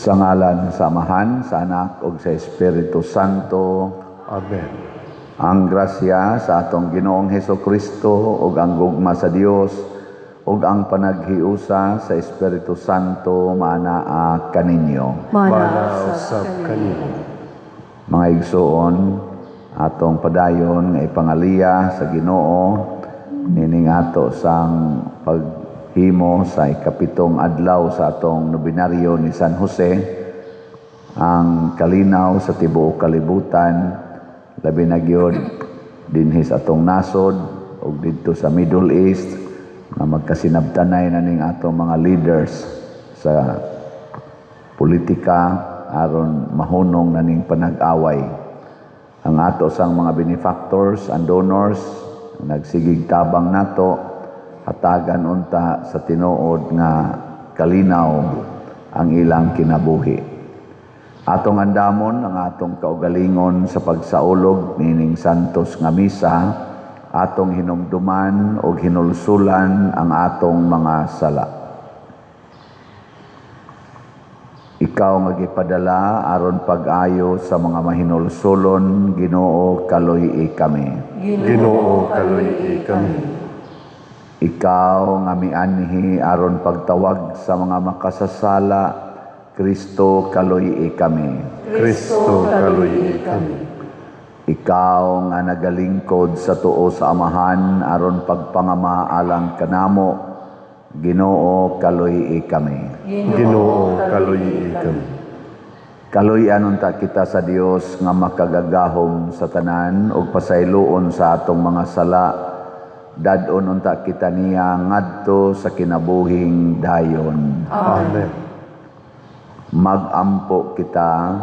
Sa ngalan sa Amahan, sa Anak ug sa Espiritu Santo. Amen. Ang grasya sa atong Ginoong Heso Kristo ug ang gugma sa Dios ug ang panaghiusa sa Espiritu Santo maanaa kaninyo. Mana usab kanimo. Mga igsoon, atong padayon nga ipangaliya sa Ginoo nining ato sang paghimo sa ikapitong adlaw sa atong nobinaryo ni San Jose, ang kalinaw sa tibuok kalibutan, labi na gyud dinhi sa atong nasod ug didto sa Middle East nga magkasinabtanay na ning atong mga leaders sa politika aron mahunong na ning panag-away. Ang ato sang mga benefactors and donors nagsigig tabang nato, hatagan unta sa tinuod nga kalinaw ang ilang kinabuhi. Atong andamon ang atong kaugalingon sa pagsaulog nining santos nga misa, atong hinumduman og hinulsulan ang atong mga sala. Ikaw nga gipadala aron pag-ayo sa mga mahinulsulon, Ginoo, kaluy-i kami. Ginoo, kaluy-i kami. Ikaw nga mianhi aron pagtawag sa mga makasasala, Kristo, kaluy-i kami. Kristo, kaluy-i kami. Ikaw nga nagalingkod sa tuo sa Amahan aron pagpangama alang kanamo, Ginoo, kaluy-i kami. Ginoo, kaluy-i kami. Kaluy-an unta kita sa Dios nga makagagahom sa tanan ug pasayloon sa atong mga sala. Dad-on unta kita niya ngadto sa kinabuhing dayon. Amen. Mag-ampo kita.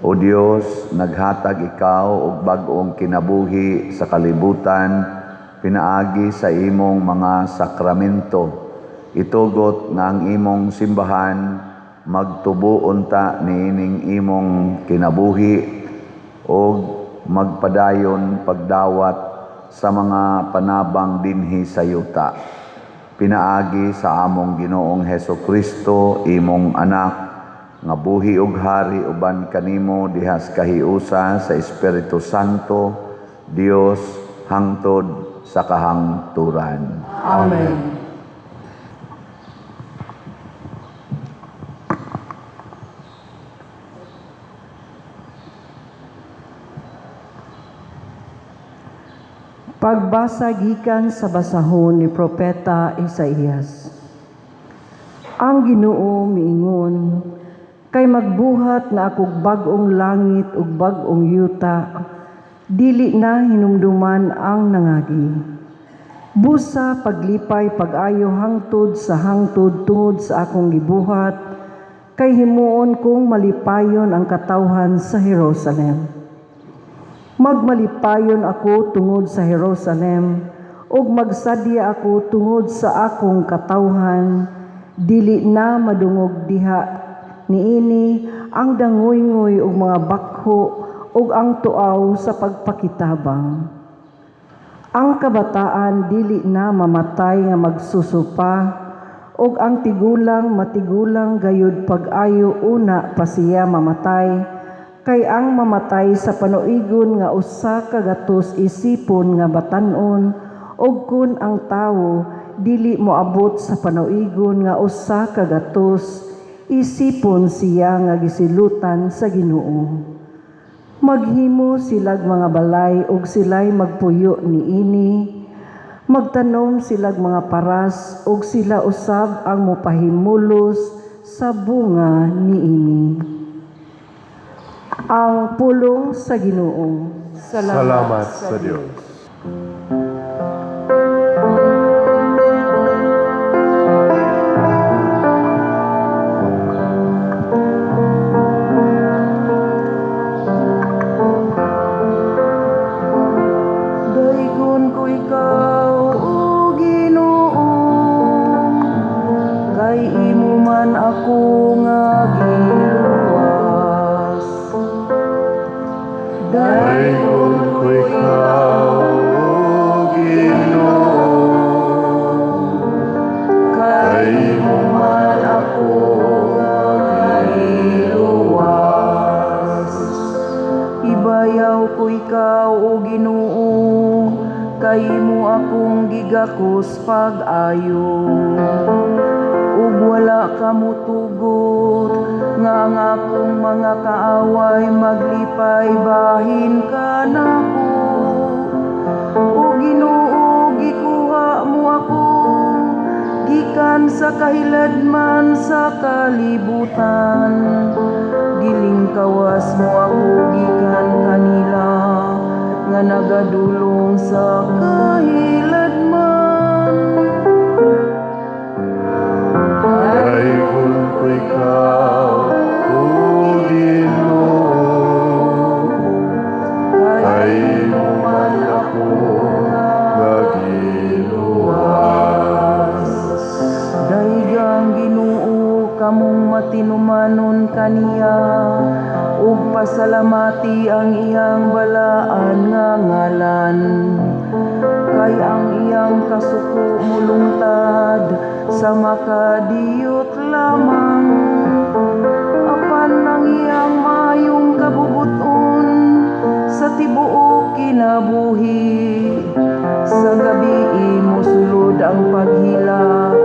O Dios, naghatag ikaw og bag-ong kinabuhi sa kalibutan pinaagi sa imong mga sakramento. Itugot nga ang imong simbahan magtubo unta niining imong kinabuhi og magpadayon pagdawat sa mga panabang dinhi sa yuta. Pinaagi sa among Ginoong Heso Kristo, imong anak, nga buhi ug hari uban kanimo dihas kahiusa sa Espiritu Santo, Dios, hangtod sa kahangturan. Amen. Pagbasa gikan sa basahon ni Propeta Isaías. Ang Ginoo miingon, kay magbuhat na akog bag-ong langit ug bag-ong yuta, dili na hinumduman ang nangagi. Busa paglipay pag-ayo hangtod sa hangtod tungod sa akong gibuhat, kay himuon kong malipayon ang katawhan sa Jerusalem. Magmalipayon ako tungod sa Jerusalem, ug magsadya ako tungod sa akong katawhan, dili na madungog diha niini ang dangoy-ngoy ug mga bakho ug ang tuaw sa pagpakitabang. Ang kabataan dili na mamatay nga magsusupa, ug ang tigulang matigulang gayud pag-ayo una pa siya mamatay, kay ang mamatay sa panuigon nga 100 isipon nga batan-on, ug kun ang tawo dili moabot sa panuigon nga 100 isipon siya nga gisilutan sa Ginoo. Maghimo silag mga balay ug sila'y magpuyo niini. Magtanom silag mga paras ug sila usab ang mopahimulos sa bunga niini. Ang pulong sa Ginoo. Salamat sa Dios. Daygon ko ikaw, o Ginoo, kay imo man ako nga giluwas. Daygon ko ikaw, gitakos pag-ayo. Ug wala ka motugot nga ang akong mga kaaway maglipay bahin kanako. O Ginoo, gikuha mo ako gikan sa kahiladman sa kalibutan. Gilingkawas mo ako gikan kanila nga nagadulong sa kahiladman. Daygon ko ikaw, O Ginoo, kay imo man ako nga giluwas. Dayga ang Ginoo, kamong matinumanon kaniya, ug pasalamati ang iyang balaan nga ngalan. Kay ang iyang kasuko mulungtad sa makadiyot lamang, apan ang iyang maayong kabubut-on sa tibuok kinabuhi. Sa gabii mosulod ang paghilak,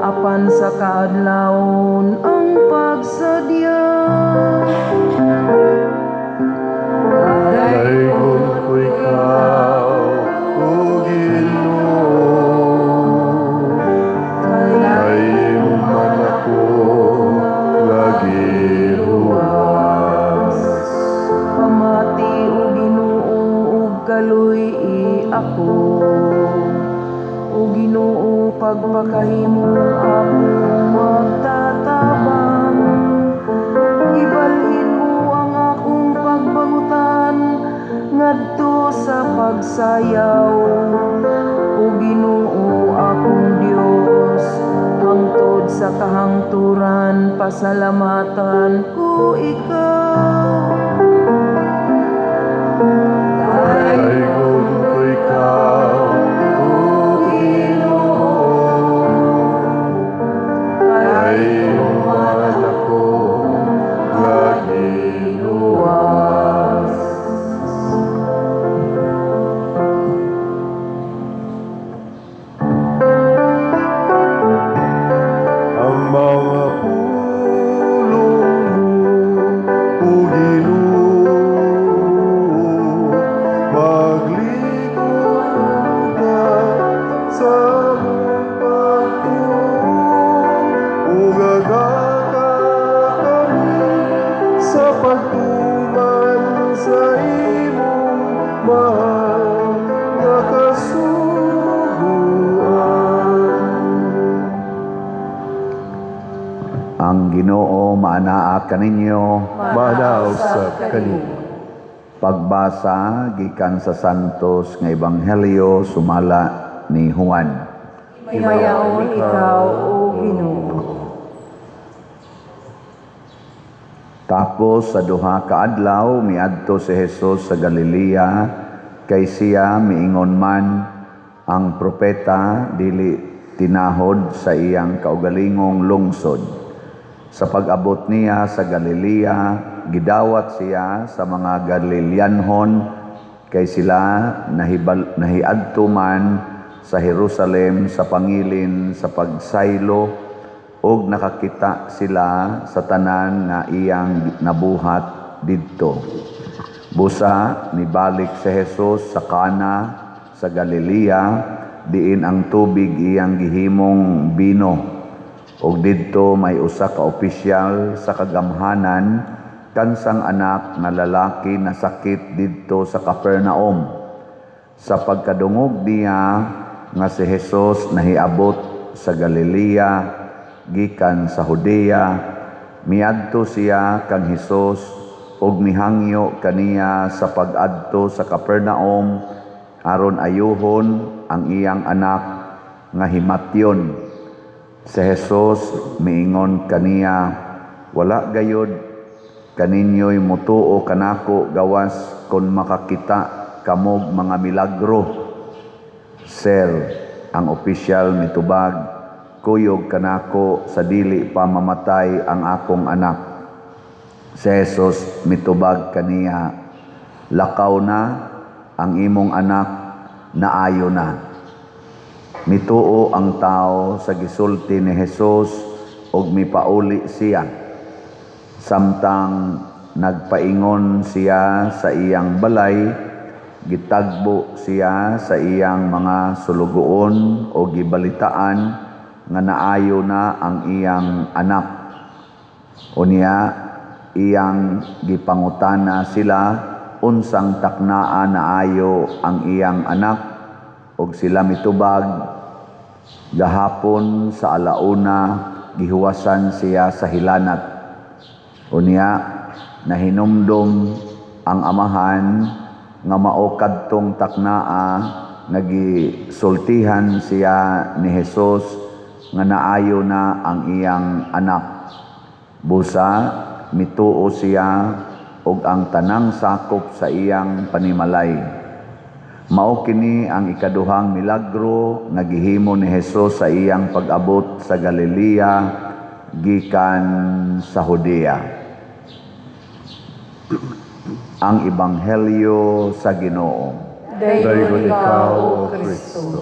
apan sa kaadlawon ang pagsadya. Daygon ko ikaw, O Ginoo, kay imo man ako nga giluwas. Pamati, O Ginoo, ug kaluy-i ako. O Ginoo, pagpakahimo akong magtatabang. Ibalhin mo ang akong pagbangutan ngadto sa pagsayaw. O Ginoo, akong Dios, hangtod sa kahangturan pasalamatan ko ikaw. Daygon ko ikaw, O Ginoo, kay imo man ako nga giluwas. Ang mga pulong mo, O Ginoo, maglikod ka sa among pagtuo, ug agaka kami sa pagtuman sa imong mahal nga kasuguan. Ang Ginoo maanaa kaninyo. Maanaa usab kanimo. Pagbasa gikan sa Santos nga Ebanghelyo sumala ni Juan. Himayaon ikaw, O Ginoo. Tapos sa 2 ka adlaw miadto si Jesus sa Galilea, kay siya miingon man ang propeta dili tinahod sa iyang kaugalingong lungsod. Sa pag-abot niya sa Galilea, gidawat siya sa mga Galileanhon, kay sila nahiadto man sa Jerusalem sa pangilin sa pagsaylo, ug nakakita sila sa tanan nga iyang nabuhat didto. Busa nibalik si Jesus sa Kana sa Galilea, diin ang tubig iyang gihimong bino. Ug didto may usa ka opisyal sa kagamhanan kansang anak nga lalaki na sakit didto sa Capernaum. Sa pagkadungog niya nga si Jesus nahiabot sa Galilea gikan sa Judea, miadto siya kang Hesus ug mihangyo kaniya sa pag-adto sa Capernaum aron ayuhon ang iyang anak nga himatyon. Si Jesus miingon kaniya, wala gayod kaninyo'y mutuo kanako gawas kon makakita kamog mga milagro. Sir, ang opisyal mitubag, kuyog kanako sa dili pa mamatay ang akong anak. Si Jesus mitubag kaniya, lakaw na ang imong anak, naayo na. Mituo ang tao sa gisulti ni Jesus ug mipauli siya. Samtang nagpaingon siya sa iyang balay, gitagbo siya sa iyang mga sulugoon o gibalitaan nga naayo na ang iyang anak. Unya iyang gipangutana sila unsang taknaa naayo ang iyang anak, ug sila mitubag, gahapon sa alauna gihuwasan siya sa hilanat. Unya nahinumdom ang amahan nga mao kadtong taknaa nga gisultihan siya ni Jesus nga naayo na ang iyang anak. Busa mituo siya ug ang tanang sakop sa iyang panimalay. Mao kini ang ikaduhang milagro nga gihimo ni Jesus sa iyang pag-abot sa Galilea gikan sa Judea. Ang Ebanghelyo sa Ginoo. Daygon ikaw, O Kristo.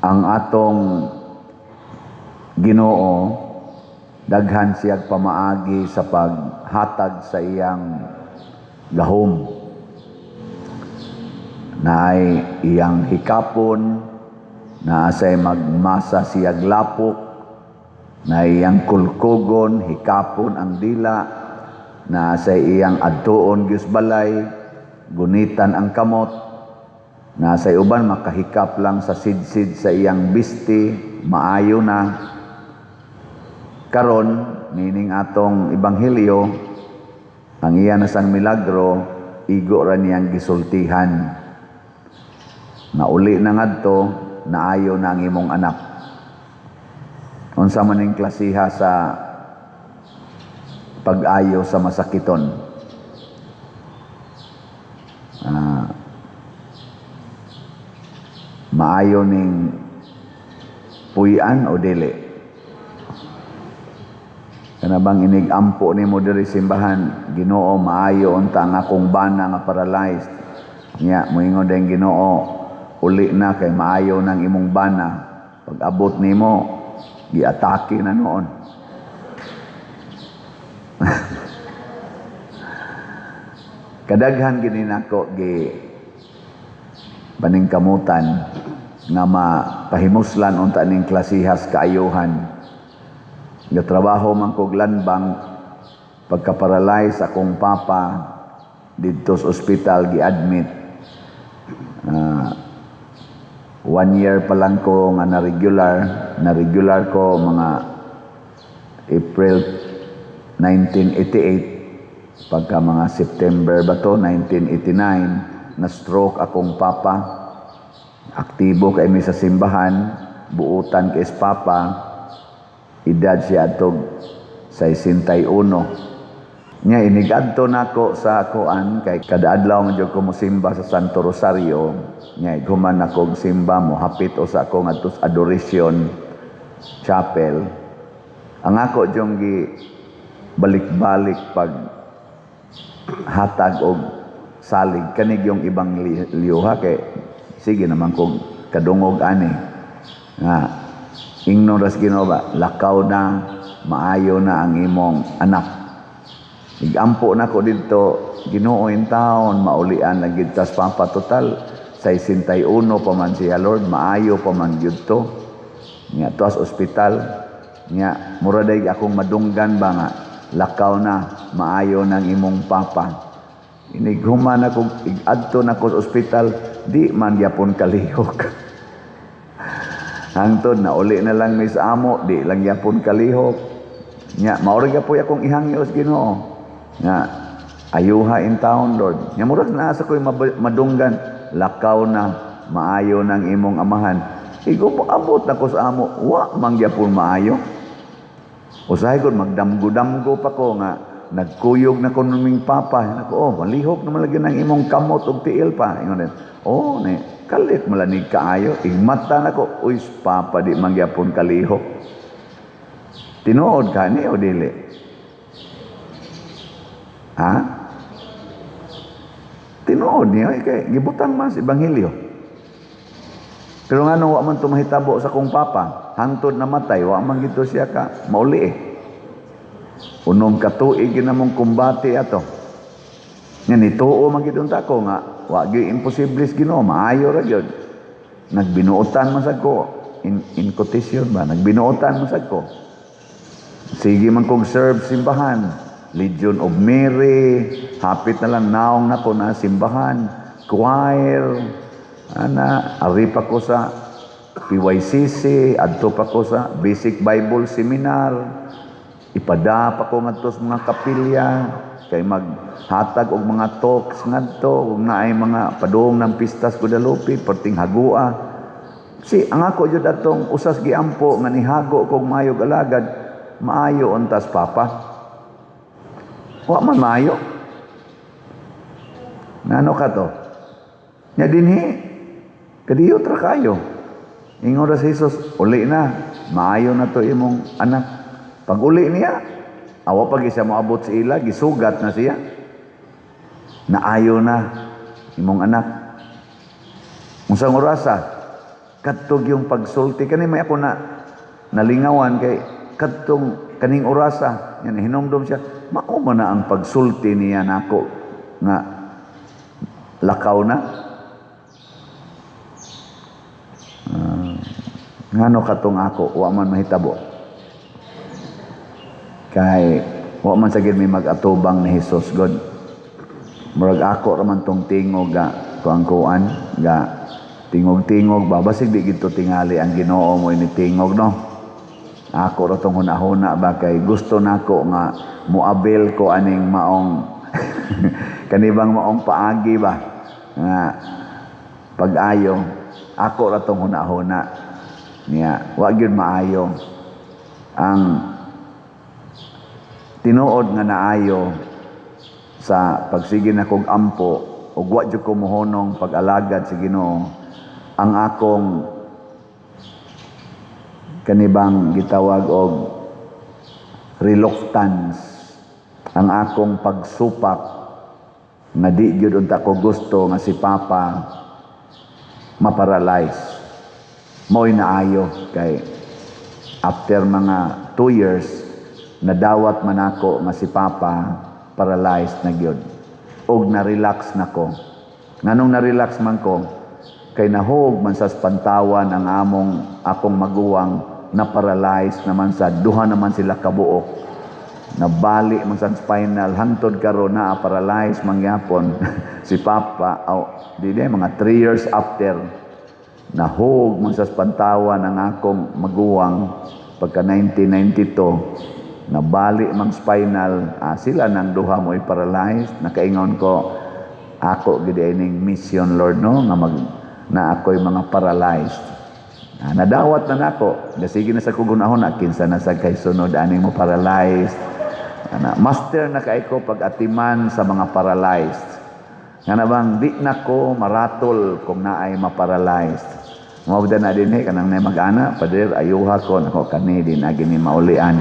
Ang atong Ginoo daghan siyag pamaagi sa paghatag sa iyang gahom. Naay iyang hikapon, naasay magmasa siyag lapok, na iyang kulkugon, hikapon ang dila, naasay iyang adtuon gyud balay, gunitan ang kamot, naasay uban makahikap lang sa sidsid sa iyang bisti, maayo na. Karon, nining atong ebanghelyo, ang iya na sang milagro, igo ra niyang gisultihan. Nauli na ngadto, naayo na ang imong anak. Unsa man ning klasiha sa pag-ayo sa masakiton? Maayo ning puy-an o dili? Kana bang inig-ampo nimo diri simbahan, Ginoo, maayo unta ang akong bana nga paralyzed. Nya moingon din Ginoo, uli na kay maayo nang imong bana. Pag-abot nimo, giatake na noon. Kadaghan gini nako gi paningkamutan nga mapahimuslan unta ning klasihas kaayuhan. Gatrabaho man kog landbang, pagka-paralyze akong papa didto sa ospital gi-admit. 1 year pa lang ko nga na-regular ko mga April 1988, pagka mga September ba to, 1989, na-stroke akong papa. Aktibo kay mi sa simbahan, buutan kay papa. Edad siya atog 61. Nya inigadto nako sa kuan kay kada adlaw man jud ko mosimba sa Santo Rosario. Nya human ako og simba mo hapit o sa ako ngadto sa Adoration Chapel. Ang ako jung gi balik-balik pag hatag og salig kanig yung ibang liuha kay sige naman kog kadungog ani nga ingnon ras Ginoo ba, lakaw na, maayo na ang imong anak. Igampo na ko didto, Ginoo in town, maulian na gid tas papa total 61 pa man siya Lord, maayo pa man gyud to. Nya tuas ospital, nya mura day akong madunggan ba nga lakaw na, maayo nang imong papa. Inighuman ako, igadto na ko sa ospital, di man gyapon kalihok. Hangtod na uli na lang mi sa amo, di lang gyapon kalihok. Nya mao ra gyapon akong ihangyo sa Ginoo. Nga ayuha in town Lord. Nya murag naa sa koy madunggan, lakaw na, maayo nang imong amahan. Igo po abot na ko sa amo, wa man gyapon maayo. Usahay gud magdamgo-damgo pa ko nga nagkuyog na ko numing papa. Nako, oh, malihok naman lagi ng imong kamot og tiil pa. Ingon din, oh, ni kalit malanig kaayo. Igmata nako, uy, papa di man gyapon kalihok. Tinuod ka ni o dili? Ha? Tinuod niya, eh, kay gibutang man sa Ebanghelyo. Pero ngano wa man to mahitabo sa akong papa, hangtod namatay, wa man gito siya ka mauli eh. 6 ka tuig ginamong kumbate ato. Nga nituo man gid unta ko nga wa gyud imposible sa Ginoo, maayo ra gyud. Nagbinuotan man sad ko in quotation ba, nagbinuotan man sad ko. Sige man kog serve simbahan. Legion of Mary, hapit na lang naong nako na simbahan, choir, ana, ari pa ko sa PYCC, adto pa ko sa Basic Bible Seminar, ipada pa ko ngadto sa mga kapilya, kay maghatag og mga talks ngadto, ug naay mga padung ng Pistas Guadalupe, perting hagua. Si ang ako jud atong usas giampo nga nihago kog maayog alagad, maayo untas papa. Wa man maayo. Ngano ka to? Nya dinhi kadiyot ra kayo. Ingon ra si Jesus, "Uli na, maayo na to imong anak." Pag uli niya, awa pag siya moabot sa ila, gisugat na siya. "Naayo na imong anak." Unsang orasa? Kadtog yung pagsulti kani may ako na nalingawan kay kadtong kaning orasa yan hinumdum siya, mao man na ang pagsulti niya nako nga lakaw na. Ngano katong ako wa man mahitabo? Kay wa man sa gid may mag-atubang ni Jesus God. Murag ako ra man tong tingog ga kuang-kuan ga tingog-tingog ba, basig di gito tingali ang Ginoo mo ini tingog, no? Ako ra tong hunahuna ba, kay gusto nako nga moabel ko aning maong kanibang maong paagi ba nga pag-ayo. Ako ra tong hunahuna niya, wa gyud maayo. Ang tinuod nga naayo sa pagsige na kog ampo ug wa jud ko mohonong pag-alagad sa Ginoo, ang akong kanibang gitawag og reluctance, ang akong pagsupak nga di gyud unta ko gusto nga si Papa maparalyze, mo'y naayo kay after mga 2 years nadawat man ako nga si Papa paralyzed na gyud og na-relax na ko. Nganong na-relax man ko? Kay nahog man sa Pantawan ang among akong maguwang na paralyzed naman sa duha naman sila kabuok, nabali man sa spinal. Hangtod karon na paralyzed mangyapon si Papa. Aw, di di mga 3 years after, nahog man sa Pantawan ang akong maguwang pagka 1992, nabali mang spinal. Sila nang duha mo paralyzed. Nakaingon ko, ako gid ining mission, Lord, no, nga mag na ako'y mga paralyzed. Nadawat na nako. Gasige na sa kugunahon na kinsa na sa kay sunod ani mo paralyzed. Ana, master na kay ko pag-atiman sa mga paralyzed. Nga na bang di na ko maratol kung naay ma-paralyzed. Mao na din eh, kanang na mag-ana, "Pader, ayuha ko." Nako, kani di na gini maulian.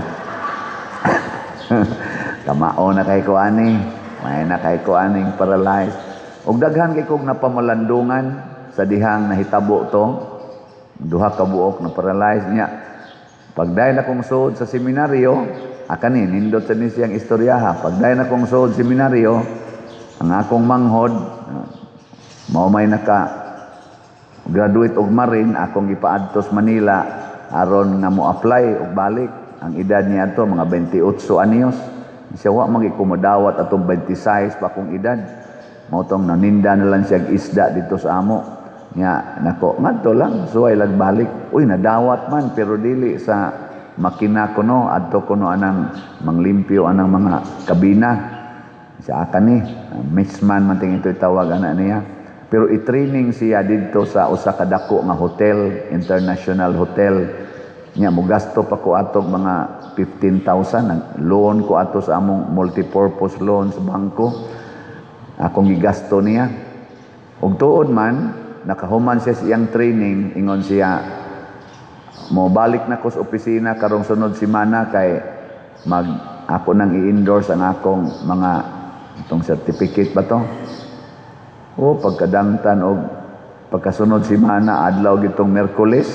Kamao na kay ko ani. May na kay ko aning paralyzed. Og daghan kay kog napamalandungan sa dihang nahitabo to. Duha ka buok na paralyzed niya. Pagdayon akong suod sa seminaryo, akani nindot sa ni siyang istoryaha. Pagdayon akong suod seminaryo, ang akong manghod mao may naka graduate og Marine, akong gipaadto sa Manila aron nga mo apply og balik. Ang edad niya ato mga 28 anyos. Siya wa man kumodawat atong 26 pa akong edad. Mao tong naninda na lang siya isda dito sa amo. Nya nako, ngadto lang, suway lag balik. Uy, nadawat man pero dili sa makina kuno, adto kuno anang manglimpyo anang mga kabina. Sa akan ni, messman man ting ito itawag ana niya. Pero i-training siya didto sa usa ka dako nga hotel, international hotel. Nya mogasto pa ko atog mga 15,000, nag loan ko ato sa among multipurpose loan sa bangko. Akong gigasto niya. Ug tuod man, nakahuman siya sa iyang training, ingon siya, "Mo balik na ko sa opisina karong sunod semana kay mag ako nang i-endorse ang akong mga Itong certificate ba to? O pagkadangtan og pagkasunod simana, adlaw gitong Merkules,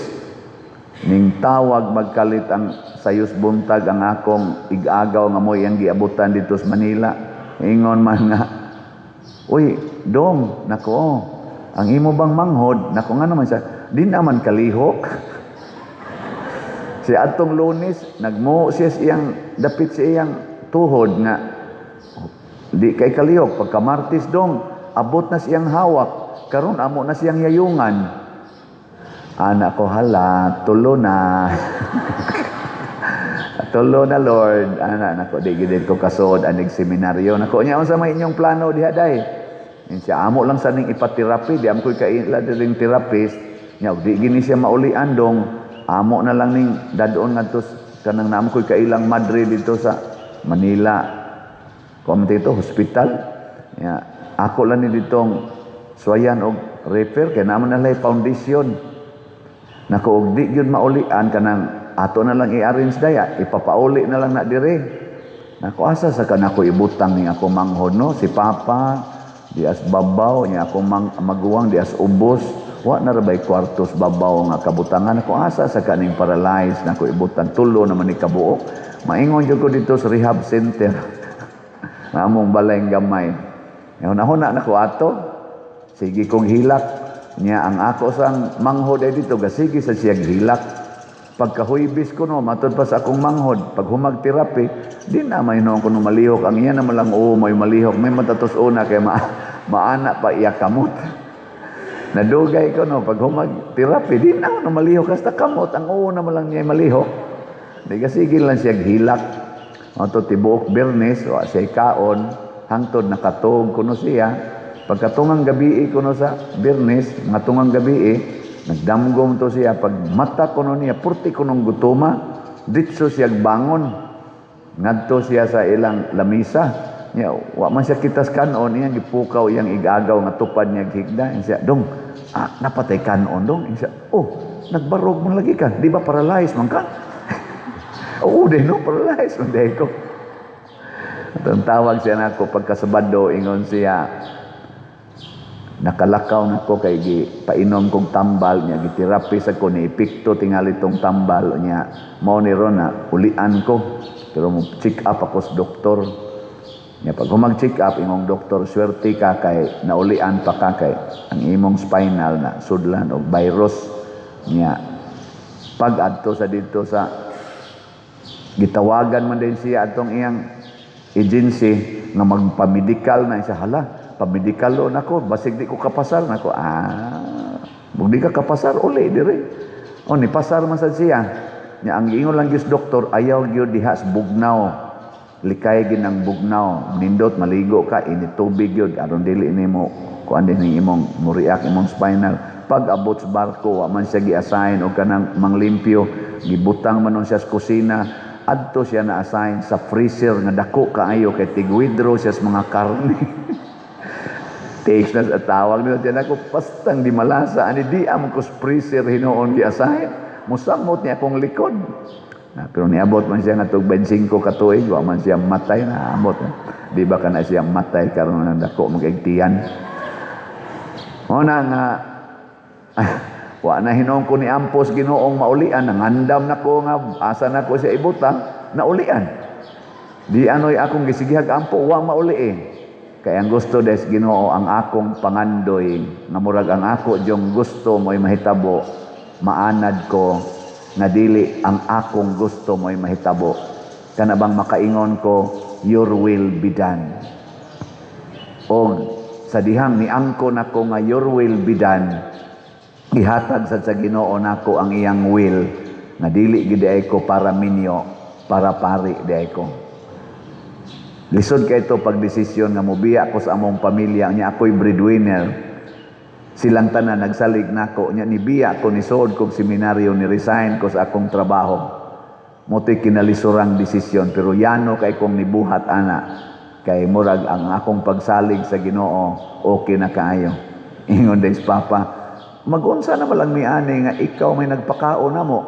ning tawag magkalit ang sayos buntag ang akong igagaw nga mo'y ang giabutan dito sa Manila. Ingon man nga, "Uy, dong, nako, ang imo bang manghod?" Nako, nga naman siya, di naman kalihok. Si atong Lunes, nagmo siya sa iyang, dapit sa iyang tuhod nga, di kay kalihok. Pagka Martes, dong, abot na siyang hawak. Karon amo na siyang yayungan. Ana ko, hala, tulo na. Tulo na, Lord. Ana, nako, di gid ko kasuod anig seminaryo. Nako, nya unsa may inyong plano diha, day? Yun siya, amo lang sa ning ipaterapi, di am ko'y kaila diring therapist. Nya, di gini siya maulian, dong. Amo na lang ning dadon ngadto kanang naamo ko'y kailang madre dito sa Manila. Kuan dito, hospital. Ya, ako lang ni ditong swayan og refer kay naman na foundation. Nako, og di gyud maulian, kanang ato na lang i-arrange daya, ipapauli na lang na dire. Nako, asa sa kanako ibutang ning ako manghod, no? Si papa dias babaw nya, ako mang, maguwang dias ubos. Wa na ra bay kwartos babaw nga kabutangan. Nako, asa sa kaning paralyzed nako ibutang? Tulo naman ni kabuok. Maingon jud ko dito sa rehab center. Among balay gamay. Huna-huna nako ato. Sige kong hilak. Nya ang ako sang manghod ay dito gasige sa siyang hilak. Pagkahuybis ko no, matod pa sa akong manghod, pag humag therapy, di na may noon ko no malihok. Ang iya naman lang, oo, may malihok. May matatos una kay maana pa iya kamot. Nadugay ko no, pag humag therapy, di na no malihok. Hasta kamot, ang oo naman lang niya malihok. Di kasige lang siya hilak. Ato tibuok Bernes, wa siya kaon, hangtod nakatog kuno siya. Pagkatungang gabi kuno sa Bernes, nga tungang gabi, nagdamgom to siya. Pag mata kuno niya, purti kunong gutuma, ditso siya bangon. Ngadto siya sa ilang lamisa. Nya, wa man siya kitas kanon, iyang gipukaw iyang igagaw nga tupad niya higda. Siya, "Dong, ah, napatay kanon, dong." Siya, "Oh, nagbarog man lagi ka. Di ba paralyzed man ka?" "Oo, di no, paralyzed man di ko." At ang tawag siya nako pagkasabado, ingon siya, nakalakaw na ko kay gi painom kong tambal niya, giterapi sa ko ni epekto tingali tong tambal niya. Mao ni ron na ulian ko, pero mo check up ako sa doktor niya. Pag humag check up, ingong doktor, "Swerte ka kay naulian pa ka, kay ang imong spinal na sudlan og virus." Niya pag adto sa dito sa gitawagan man din siya atong iyang agency nga magpamedikal na siya. Hala, pamedikal nako, basig di ko kapasar. Nako, ah, kung di ka kapasar, uli dire. O ni pasar man sad siya. Nya ang giingon lang gyud doktor, ayaw gyud diha sa bugnaw, likay gid ang bugnaw, nindot maligo ka init tubig gyud aron dili nimo kuan din imong muriak imong spinal. Pag abot sa barko, wa man siya gi-assign og kanang manglimpyo, gibutang man nun siya sa kusina. Adto siya na assign sa freezer nga dako kaayo kay tig-withdraw siya sa mga karne. Takes na sa tawag nila siya nako, "Pastang di malasa ani, di amo ko sa freezer hinuon gi-assign, musamot niya akong likod." Na, pero niabot man siya nga tug 25 ka tuig, wa man siya matay na abot. Di ba kana siya matay karon nga dako magigtiyan. Mo na nga wa na hinuon ko ni ampos Ginoong maulian, nangandam nako nga asa nako siya ibutang, naulian. Di anoy akong gisigihag ampo, wa mauli eh. Kaya ang gusto des Ginoo, ang akong pangandoy nga murag ang ako diyong gusto mo'y mahitabo, maanad ko nga dili ang akong gusto mo'y mahitabo. Kana bang makaingon ko, "Your will be done." Og sa dihang niangko nako nga "Your will be done," gihatag sad sa Ginoo nako ang iyang will nga dili gid ay ko para minyo, para pari di ay ko. Lisod kay ito pag desisyon nga mobiya ko sa among pamilya nya, ako'y breadwinner. Silang tanan nagsalig nako nya, nibiya ko, nisuod kog seminaryo, ni resign ko sa akong trabaho. Moto'y kinalisurang desisyon, pero yano kay kong nibuhat ana kay murag ang akong pagsalig sa Ginoo okay na kaayo. Ingon des papa, "Magunsa na malang mi ani nga ikaw may nagpakaon namo."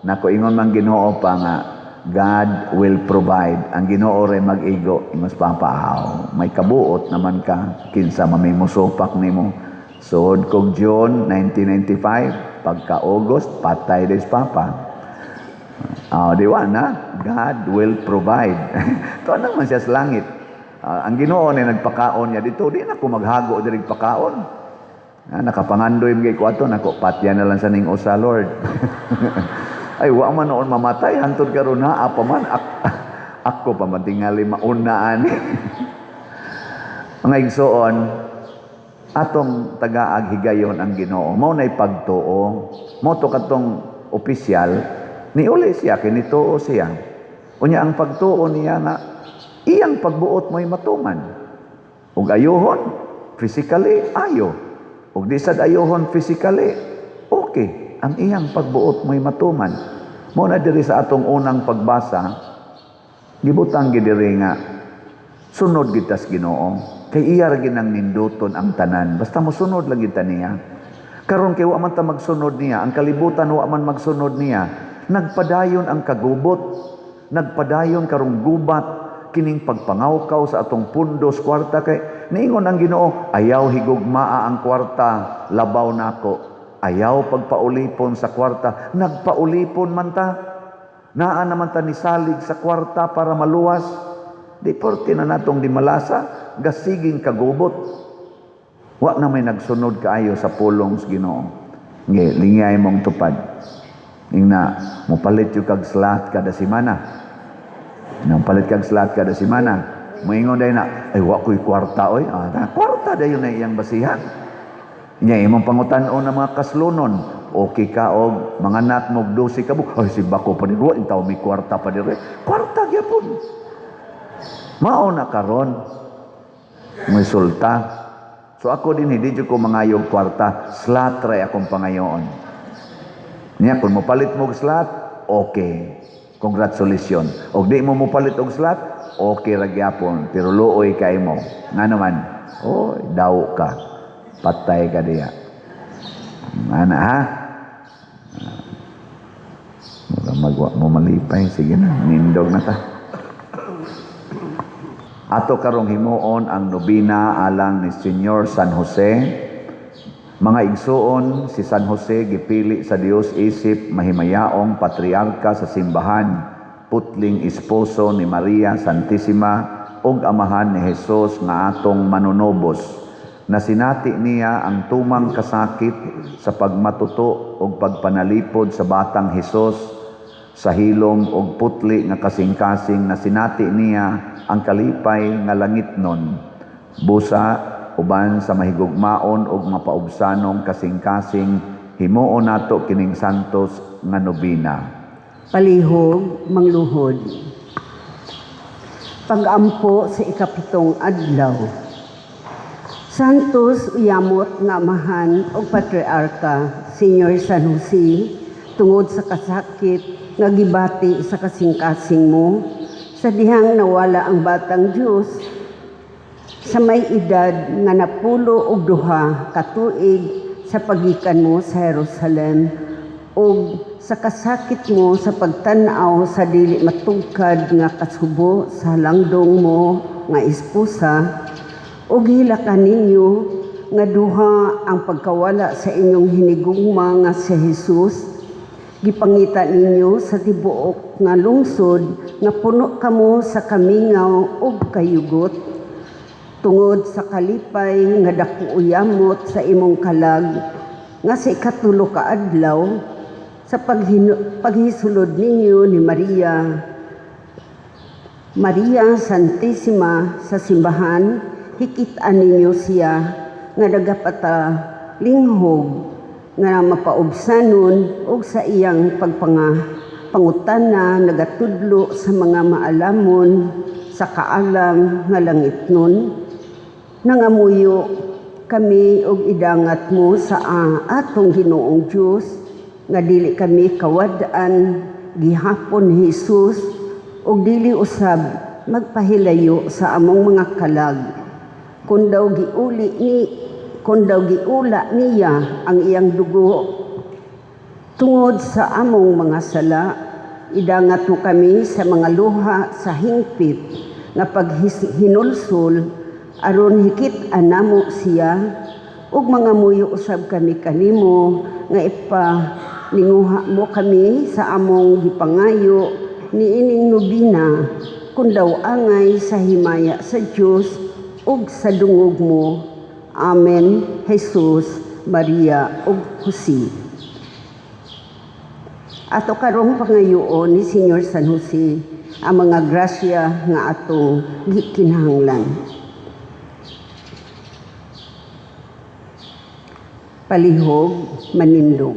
Nako, ingon man Ginoo pa nga God will provide. Ang Ginoo ray mag-igo. Ingos papa, aw, may kabuot naman ka, kinsa man may musupak nimo. Suod kog June 1995, pagka August, patay des papa. Ah, di wa na, God will provide. Tuwa naman siya sa langit. Ah, ang Ginoo ni nagpakaon niya dito, di na ko maghago diri pakaon. Ah, nakapangandoy mga ko ato, nako patya na lang sa ning usa, Lord. Ay, wa man noon mamatay hantod karon naa pa man ako pa man tingali mauna ani. Mga igsoon, atong tagaag higayon ang Ginoo. Mao nay pagtuo. Mao to katong opisyal niuli siya kay nituo siya. Unya ang pagtuo niya nga iyang pagbuot mo'y matuman. Ug ayuhon physically ayo. Ug di sad ayuhon physically, okay. Ang iyang pagbuot mo'y matuman. Mao na diri sa atong unang pagbasa, gibutang gid diri nga sunod kita sa Ginoo. Kay iya ra ginang ninduton ang tanan. Basta mosunod lang kita niya. Karon kay wa man ta magsunod niya, ang kalibutan wa man magsunod niya. Nagpadayon ang kagubot, nagpadayon karong gubat kining pagpangawkaw sa atong pundos kwarta kay niingon ang Ginoo, ayaw higugmaa ang kwarta, labaw nako. Ayaw pagpaulipon sa kwarta, nagpaulipon man ta. Naa naman ta nisalig sa kwarta para maluwas. Di porte na natong di malasa, gasiging kagubot. Wa na may nagsunod kaayo sa pulong sa Ginoo. Nge, lingay mong tupad. Ingna, mopalit yung kag slot kada semana. Nang palit kag slot kada semana. Moingon dayon na, ay wa ko'y kwarta oy. Ah, kwarta dayon na iyang basihan. Nya imong pangutan-on ng mga kaslonon. Okay ka og mga anak mo 12 ka buok. Ay simba ko pa diri, wa intaw may kwarta pa diri. Kwarta gyapon. Mao na karon. May sulta. So ako din hindi jud ko mangayog kwarta, slot ra akong pangayoon. Niya kung mopalit mo og slot, okay. Congratulations. Og di mo mopalit og slot, okay ra gyapon, pero luoy kay mo. Nga naman, oy, daw ka. Patay ka diya. Ana ha? Mura magwa mo malipay. Sige na, nindog na ta. Ato karong himuon ang nobina alang ni Senyor San Jose. Mga igsuon, si San Jose gipili sa Dios isip mahimayaong patriarka sa simbahan, putling esposo ni Maria Santissima ug amahan ni Jesus nga atong manunubos. Nasinati niya ang tumang kasakit sa pagmatuto ug pagpanalipod sa batang Hesus sa hilom ug putli nga kasing-kasing. Nasinati niya ang kalipay nga langitnon. Busa uban sa mahigugmaon ug mapaubsanong kasing-kasing, himuon nato kining santos nga nobina. Palihog, mangluhod. Pag-ampo sa ikapitong adlaw. Santos uyamot nga amahan og patriarka, Senyor San Jose, tungod sa kasakit nga gibati sa kasing-kasing mo, sa dihang nawala ang batang Dios sa may edad nga 92 ka tuig sa pagikan mo sa Jerusalem ug sa kasakit mo sa pagtan-aw sa dili matugkad nga kasubo sa langdong mo nga esposa ug hilakan ninyo nga duha ang pagkawala sa inyong hinigugma nga si Jesus. Gipangita ninyo sa tibuok nga lungsod nga puno kamo sa kamingaw ug kayugot tungod sa kalipay nga dako uyamot sa imong kalag nga sa 3 ka adlaw sa paghisulod ninyo ni Maria Maria Santissima sa simbahan. Hikit-an ninyo siya nga nagapata linghog nga mapaubsanon ug sa iyang pangutana nagatudlo sa mga maalamon sa kaalam nga langitnon. Nangamuyo kami og idangat mo sa atong Ginoong Dios nga dili kami kawad-an gihapon ni Jesus ug dili usab magpahilayo sa among mga kalag. Kun daw giula niya ang iyang dugo tungod sa among mga sala, idangat mo kami sa mga luha sa hingpit. nga paghinulsol aron hikit-an namo siya, ug mangamuyo usab kami kanimo nga ipaninguha mo kami sa among gipangayo niining nobina kun daw angay sa himaya sa Dios ug sa dungog mo. Amen. Jesus, Maria ug Jose. Ato karong pangayoon ni Senyor San Jose ang mga grasya nga atong gikinahanglan. Palihog manindog.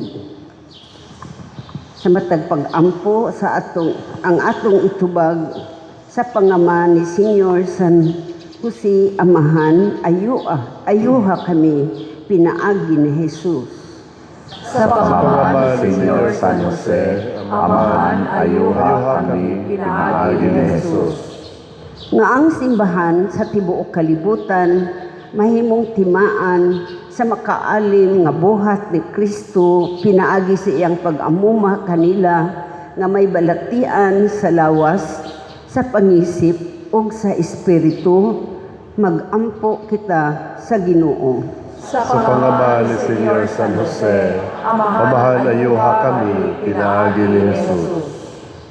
Sa matag pag-ampo sa atong ang atong itubag sa pangama ni Senyor San Jose Amahan, ayuha, ayuha kami pinaagi ni Jesus. Sa Pangama ni Senyor San Jose, Amahan, ayuha kami pinaagi ni Jesus. Nga ang simbahan sa tibuok kalibutan mahimong timaan sa makaalim nga buhat ni Kristo pinaagi sa iyang pag-amuma kanila nga may balatian sa lawas, sa pangisip ug sa espiritu, magampo kita sa Ginoo. Sa pangama ni Senyor San Jose, Amahan, ayuha kami, pinaagi ni Jesus.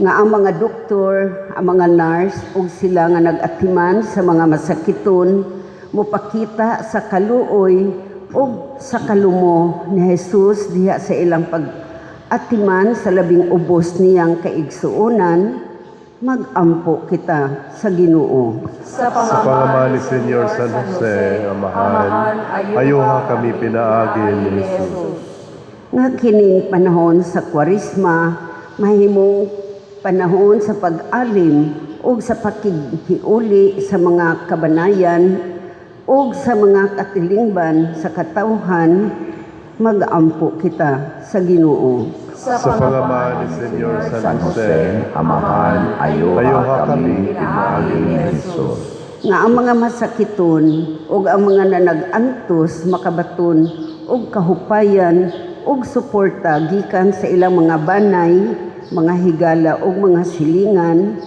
Nga ang mga doktor, ang mga nurse ug sila nga nag-atiman sa mga masakiton mopakita sa kaluoy ug sa kalumo ni Jesus diha sa ilang pag-atiman sa labing ubos niyang kaigsuonan, magampo kita sa Ginoo. Sa pangama ni Senyor San Jose, Amahan, ayuha kami pinaagi ni Jesus. Nga kining panahon sa Kwaresma mahimong panahon sa pag-alim ug sa pakighiuli sa mga kabanayan ug sa mga katilingban sa katawhan, magampo kita sa Ginoo. Sa pangama ni Senyor San Jose, Amahan, ayuha kami pinaagi ni Jesus. Nga ang mga masakiton ug ang mga nanag-antos makabaton og kahupayan ug suporta gikan sa ilang mga banay, mga higala ug mga silingan,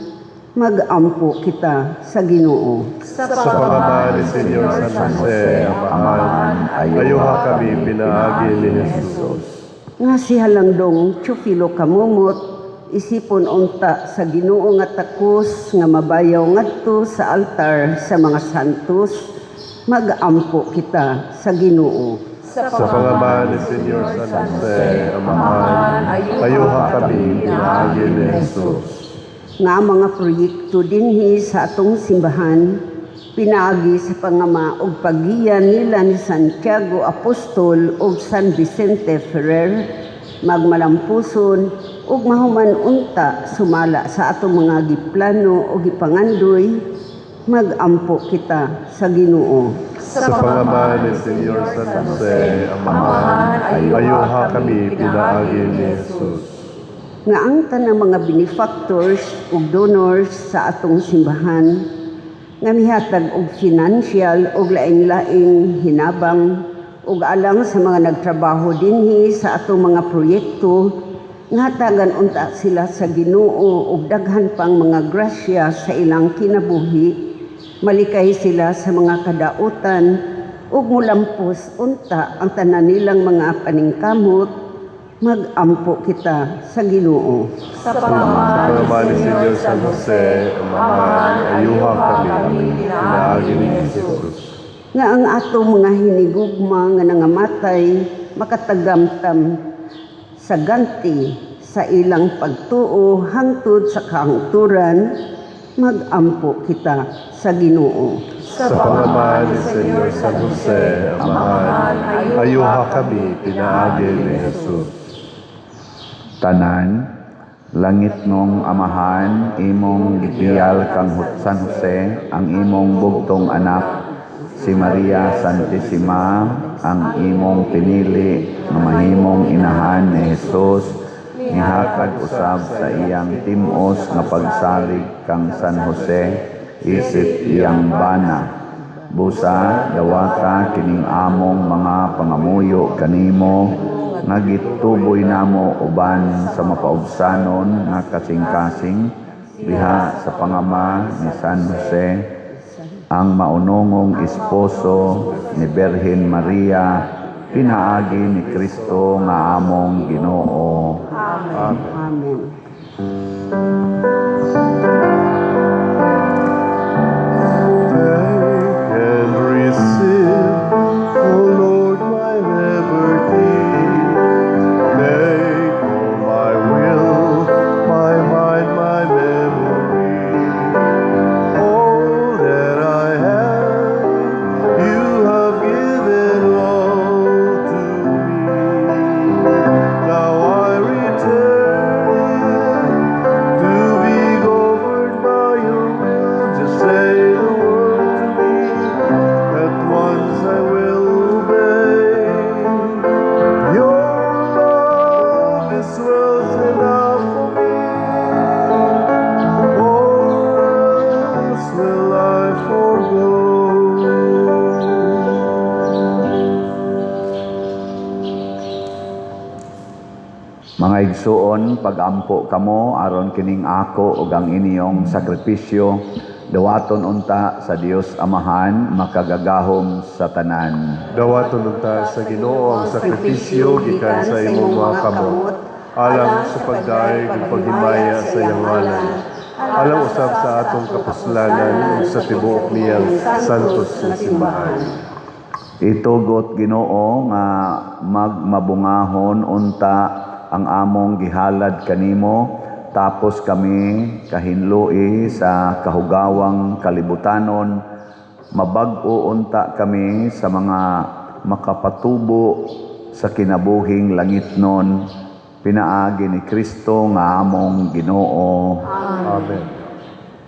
magampo kita sa Ginoo. Sa pangama ni Senyor San Jose, Amahan, ayuha kami pinaagi ni Jesus. Nga si Halangdong Teofilo Camomot isipon unta sa Ginoo nga takos nga mabayaw ngadto sa altar sa mga santos, magampo kita sa Ginoo. Sa pangama ni Senyor San Jose, Amahan, ayuha kami pinaagi ni Jesus. Nga ang mga proyekto dinhi sa atong simbahan pinaagi sa pangama ug paggiya nila ni Santiago Apostol ug San Vicente Ferrer magmalampuson ug mahuman unta sumala sa atong mga giplano o gipangandoy, magampo kita sa Ginoo. Sa pangama ni Senyor San Jose, Amahan, ayuha kami pinaagi ni Jesus. Nga ang tanang mga benefactors ug donors sa atong simbahan nga mihatag og financial ug laing-laing hinabang ug alang sa mga nagtrabaho dinhi sa atong mga proyekto, nga hatagan unta sila sa Ginoo og daghan pang mga grasya sa ilang kinabuhi, malikay sila sa mga kadautan ug mulampos unta ang tanan nilang mga paningkamot, magampo kita sa Ginoo. Sa pangama ni Senyor San Jose, Amahan, ayuha kami pinaagi ni Jesus. Nga ang atong mga hinigugma nga nangamatay makatagamtam sa ganti sa ilang pagtuo hangtod sa kahangturan, magampo kita sa Ginoo. Sa pangama ni Senyor San Jose, Amahan, ayuha kami pinaagi ni Jesus. Tanan, langit ngong Amahan, imong gipiyal kang San Jose, ang imong bugtong anak, si Maria Santissima, ang imong pinili nga mahimong inahan ni Jesus, nihatag usab sa iyang timos nga pagsalig kang San Jose, isip iyang bana. Busa, dawata kining among mga pangamuyo kanimo, nga gituboy namo uban sa mapaubsanon nga kasing-kasing, Diha sa pangama ni San Jose, ang maunongong esposo ni Birhen Maria, pinaagi ni Kristo nga among Ginoo. Amen. Take and receive, O Lord, my liberty. Take all my will, my mind, my memory. All that I have, you have given all to me. Now I return to be governed by your will. Just say the word to me, at once I will obey. Your love is wealth enough for me. All else will I forego. Mga igsuon, pagampo kamo aron kining ako ug ang inyong sakripisyo dawaton unta sa Dios Amahan makagagahom sa tanan. Dawaton unta sa Ginoo ang sakripisyo gikan sa imong mga kamot, alang sa pagdayeg ug paghimaya sa iyang ngalan, alang usab sa atong kapuslanan ug sa tibuok niyang santos nga simbahan. Itugot, Ginoo, nga magmabungahon unta ang among gihalad kanimo tapos kami kahinloi sa kahugawang kalibutanon, mabag-o unta kami sa mga makapatubo sa kinabuhing langitnon, pinaagi ni Kristo nga among Ginoo. Amen.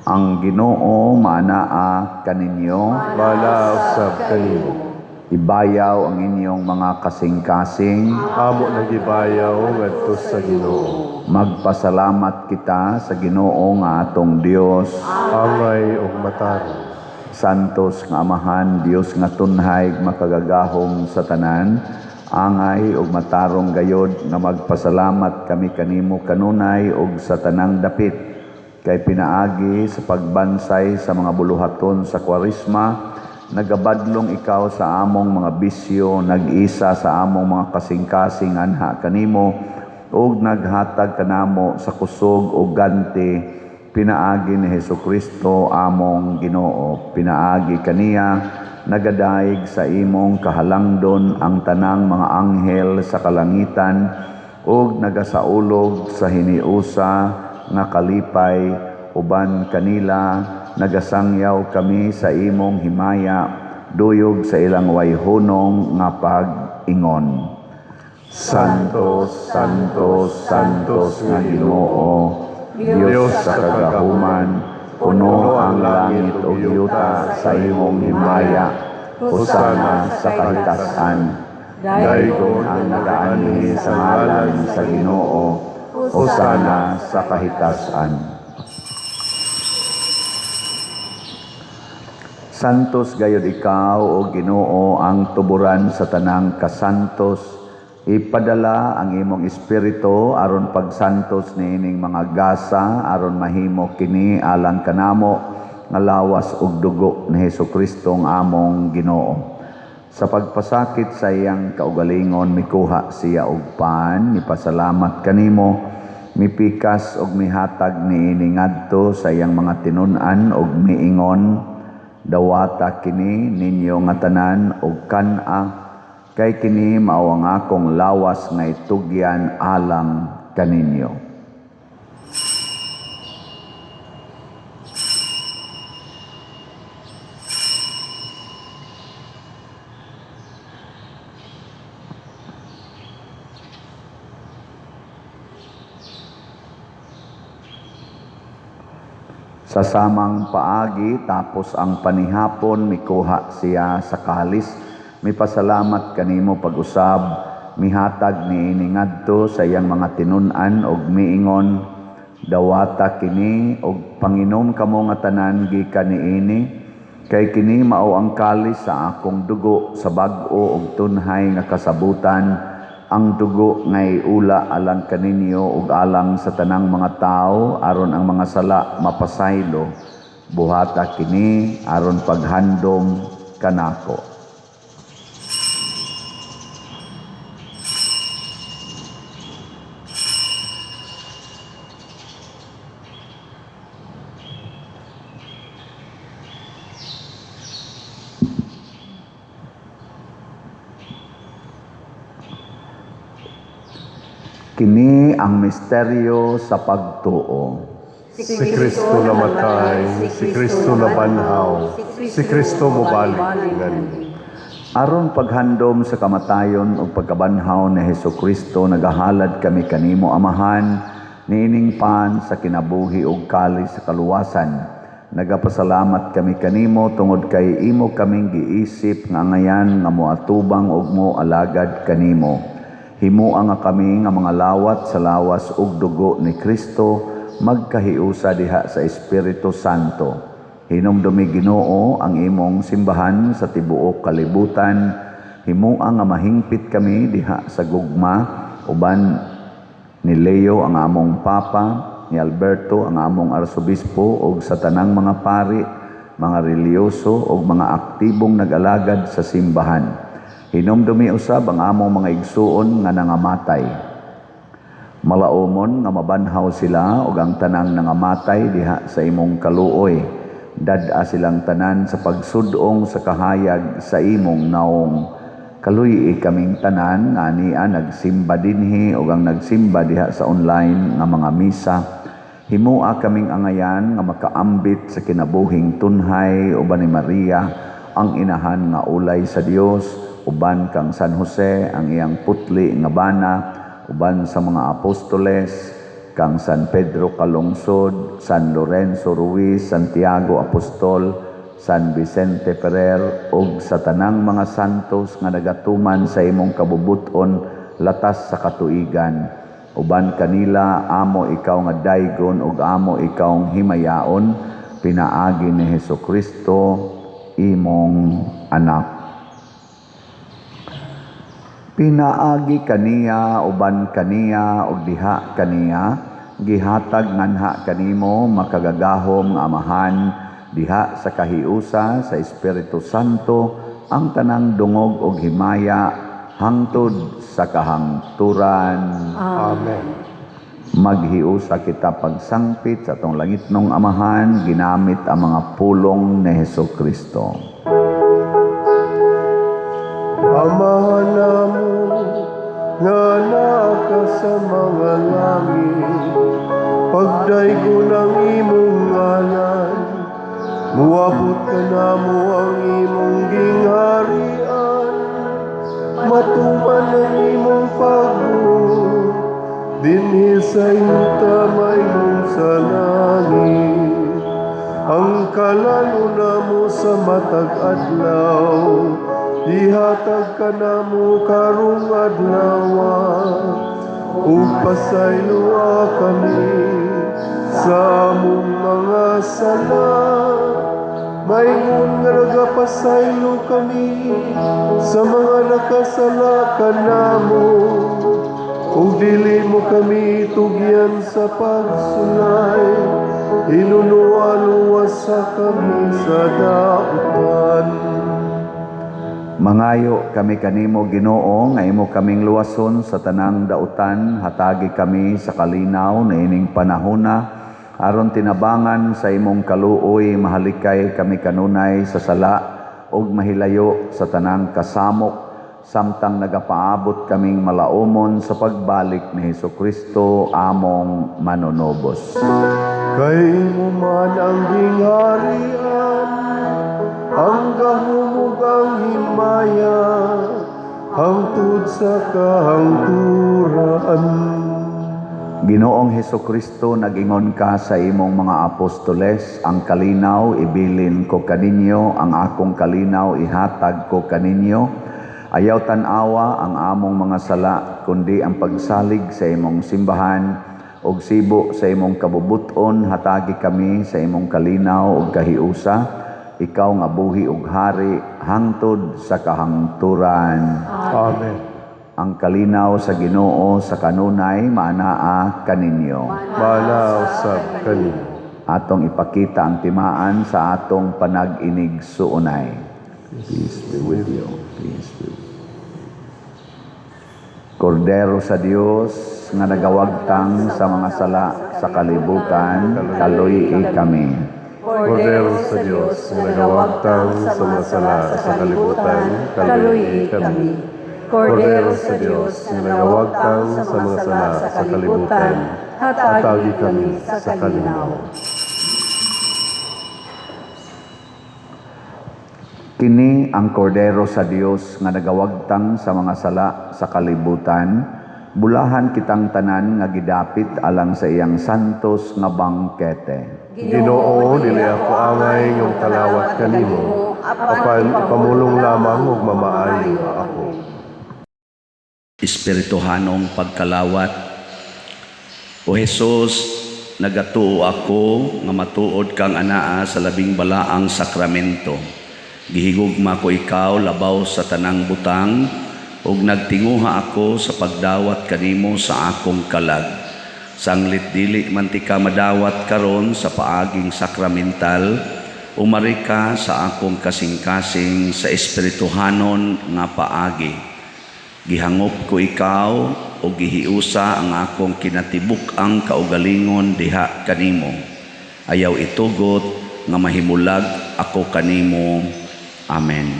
Ang Ginoo maanaa kaninyo. Maanaa usab kanimo. Ibayaw ang inyong mga kasing-kasing. Amo nang gibayaw ngadto sa Ginoo. Magpasalamat kita sa Ginoo nga atong Dios. Angay ug matarong. Santos nga Amahan, Dios nga tunhay makagagahom sa tanan, angay ug matarong gayod nga magpasalamat kami kanimo kanunay ug sa tanang dapit, kay pinaagi sa pagbansay sa mga buluhaton sa Kwaresma, nagabadlong ikaw sa among mga bisyo, nag-isa sa among mga kasing-kasing anha kanimo, ug naghatag kanamo sa kusog ug ganti, pinaagi ni Hesukristo among Ginoo. Pinaagi kaniya nagadaig sa imong kahalangdon ang tanang mga anghel sa kalangitan ug nagasaulog sa hiniusa nga kalipay uban kanila nagasangyaw kami sa imong himaya duyog sa ilang wayhunong nga pag-ingon. Santo, Santo, Santos nga Ginoo, Dios sa kagahuman, puno ang langit ug yuta sa imong himaya. Hosana sa kahitasan. Daygon ang nagaanhi sa ngalan sa Ginoo. Hosana sa kahitasan. Santos gayod ikaw, o Ginoo, ang tuburan sa tanang kasantos. Ipadala ang imong espiritu aron pagsantos niining mga gasa, aron mahimo kini alang kanamo nga lawas ug dugo ni Hesukristo ang among Ginoo. Sa pagpasakit sa iyang kaugalingon, mikuha siya og pan, mipasalamat kanimo, mipikas og mihatag niini ngadto sa iyang mga tinun-an og miingon: "Dawata kini ninyo nga tanan og kan-a, kay kini mao ang akong lawas nga itugyan alang kaninyo." Sa samang paagi, tapos ang panihapon, mikuha siya sa kalis, mipasalamat kanimo pag-usab, mihatag niini ngadto sa iyang mga tinun-an og miingon: "Dawata kini og panginom kamo nga tanan gikan niini, kay kini mao ang kalis sa akong dugo sa bag-o og tunhay nga kasabutan. Ang dugo ngay ula alang kaninyo ug alang sa tanang mga tawo aron ang mga sala mapasaylo. Buhata kini aron paghandom kanako. Kini ang misteryo sa pagtuo. Si Kristo namatay, si Kristo nabanhaw, si Kristo mobalik nganhi. Aron paghandom sa kamatayon ug pagkabanhaw ni Hesukristo, nagahalad kami kanimo, Amahan, niining pan sa kinabuhi ug kalis sa kaluwasan. Nagapasalamat kami kanimo tungod kay imo kaming giisip nga angayan nga moatubang ug moalagad kanimo. Himoa nga kami nga mga lawat sa lawas ug dugo ni Kristo magkahiusa diha sa Espiritu Santo. Hinumdumi, Ginoo, ang imong simbahan sa tibuok kalibutan. Himoa nga mahingpit kami diha sa gugma uban ni Leo ang among Papa, ni Alberto ang among Arsobispo ug sa tanang mga pari, mga relihiyoso ug mga aktibong nag-alagad sa simbahan. Hinumdumi usab ang among mga igsuon nga nangamatay. Malaumon nga mabanhaw sila ug ang tanang nangamatay diha sa imong kaluoy. Dad-a silang tanan sa pagsud-ong sa kahayag sa imong naong. Kaluy-i kaming tanan nga ania nagsimba dinhi ug ang nagsimba diha sa online nga mga misa. Himoa kaming angayan nga makaambit sa kinabuhing tunhay uban ni Maria ang inahan nga ulay sa Dios, uban kang San Jose ang iyang putli nga bana, uban sa mga apostoles, kang San Pedro Calungsod, San Lorenzo Ruiz, Santiago Apostol, San Vicente Ferrer ug sa tanang mga santos nga nagatuman sa imong kabubuton latas sa katuigan. Uban kanila amo ikaw nga daygon ug amo ikaw himayaon pinaagi ni Hesukristo imong anak. Pinaagi kaniya, uban kaniya ug diha kaniya, gihatag nganha kanimo makagagahom nga Amahan diha sa kahiusa sa Espiritu Santo ang tanang dungog ug himaya hangtod sa kahangturan. Amen. Maghiusa kita pagsangpit sa atong langitnong Amahan ginamit ang mga pulong ni Hesukristo. Amahan namo nga naa ka sa mga langit, pagdaygon ang imong ngalan, muabot kanamo ang imong gingharian, matuman ang imong pagbuot dinhi sa yuta mahimong sa langit. Ang kalan-on namo sa matag adlaw, ihatag kanamo karong adlaw, ug pasayloa kami sa among mga sala, maingon nga nagapasaylo kami sa mga nakasala kanamo, ug dili mo kami tugyan sa pagsulay, hinunoa luwasa kami sa dautan. Mangayo kami kanimo, Ginoo, nga imo kaming luwason sa tanang dautan, hatagi kami sa kalinaw niining panahona aron tinabangan sa imong kaluoy mahalikay kami kanunay sa sala ug mahilayo sa tanang kasamok samtang nagapaabot kaming malaumon sa pagbalik ni Hesukristo among manunubos. Kay imo man ang gingharian, ang gahom ug ang himaya, hangtod sa kahangturan. Ginoong Hesukristo, nag-ingon ka sa imong mga apostoles, ang kalinaw ibilin ko kaninyo, ang akong kalinaw ihatag ko kaninyo. Ayaw tan-awa ang among mga sala, kundi ang pagsalig sa imong simbahan, ug sibo sa imong kabubuton, hatagi kami sa imong kalinaw ug kahiusa, ikaw nga buhi ug hari hangtod sa kahangturan. Amen. Ang kalinaw sa Ginoo sa kanunay maanaa kaninyo. Maanaa usab kanimo. Atong ipakita ang timaan sa atong panag-inig-suunay. Peace be with you. Peace be with you. Kordero sa Dios nga nagawagtang sa mga sala sa kalibutan, kaluy-i kami. Kordero sa Dios nga nagawagtang sa mga sala sa kalibutan, kaluy-i kami. Kordero sa Dios nga nagawagtang sa mga sala sa kalibutan, hatagi kami sa kalinaw. Kini ang kordero sa Dios nga nagawagtang sa mga sala sa kalibutan, bulahan kitang tanan nga gidapit alang sa iyang santos nga bangkete. Ginoo, dili ako angay nga kalawat kanimo, apan ipamulong lamang ug mamaayo ako. Espirituhanong pagkalawat. O Hesus, nagatuo ako nga matuod kang anaa sa labing balaang sakramento. Gihigugma ko ikaw labaw sa tanang butang ug nagtinguha ako sa pagdawat kanimo sa akong kalag. Sanglit dili man tika madawat karon sa paaging sakramental, umari ka sa akong kasing-kasing sa espirituhanon nga paagi. Gihangop ko ikaw o gihiusa ang akong kinatibuk-ang kaugalingon diha kanimo. Ayaw itugot nga mahimulag ako kanimo. Amen.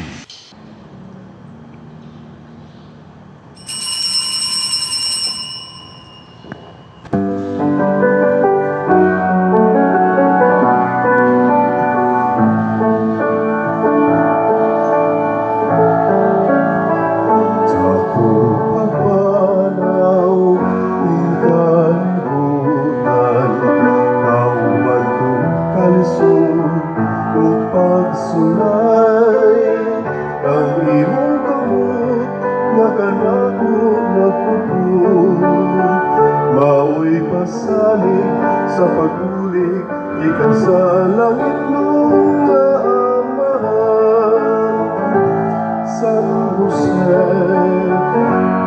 Sa akong pagpanaw, ning kalibutan, kauban kong kalisod ug pagsulay, ang imong kamot nga kanako nagpupot, mao'y pasalig sa pagbulig gikan sa langit nga Amahan. San Jose,